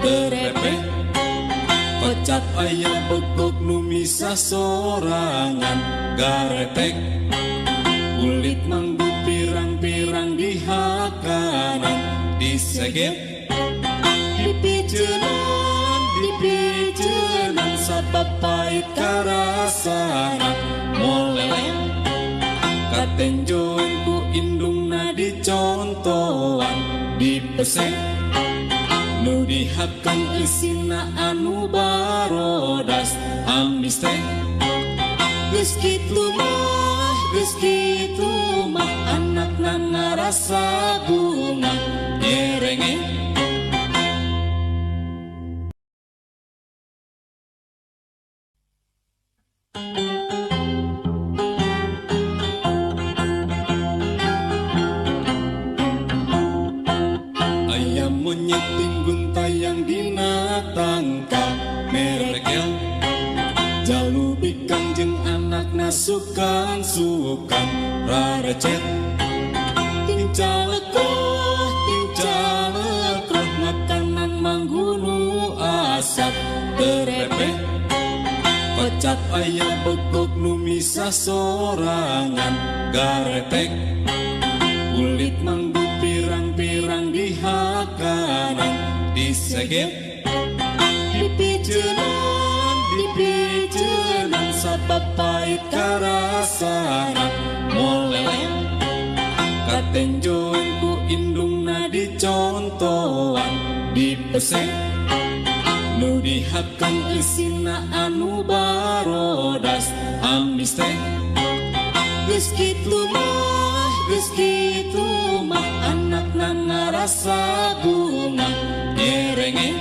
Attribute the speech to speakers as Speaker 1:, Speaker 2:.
Speaker 1: Terepeh kocap aya begog nu misah sorangan garetek kulit manggu pirang-pirang dihakanan diseget dipijenan dipijenan sabab pait karasana moleleng katenjoan ku indungna dicontohan dipesek nu dihakan eusina anu barodas amis teh geus kitu mah anakna ngarasa bunga nyerenge. Ayam monyet tinggun tayang dina tangkal merekel jalu bikang jeung anakna sukan-sukan rarecet tingcalekoh makanan manggunu asap terepeh kocap aya begog nu misah sorangan garetek kulit manggu pirang-pirang dihakanan diseget dipijenan dipijenan sabab pait karasana moleleng katenjoan ku indungna dicontohan dipesek nu dihakan eusina anu barodas amis teh geus kitu mah anakna ngarasa bunga nyerenge.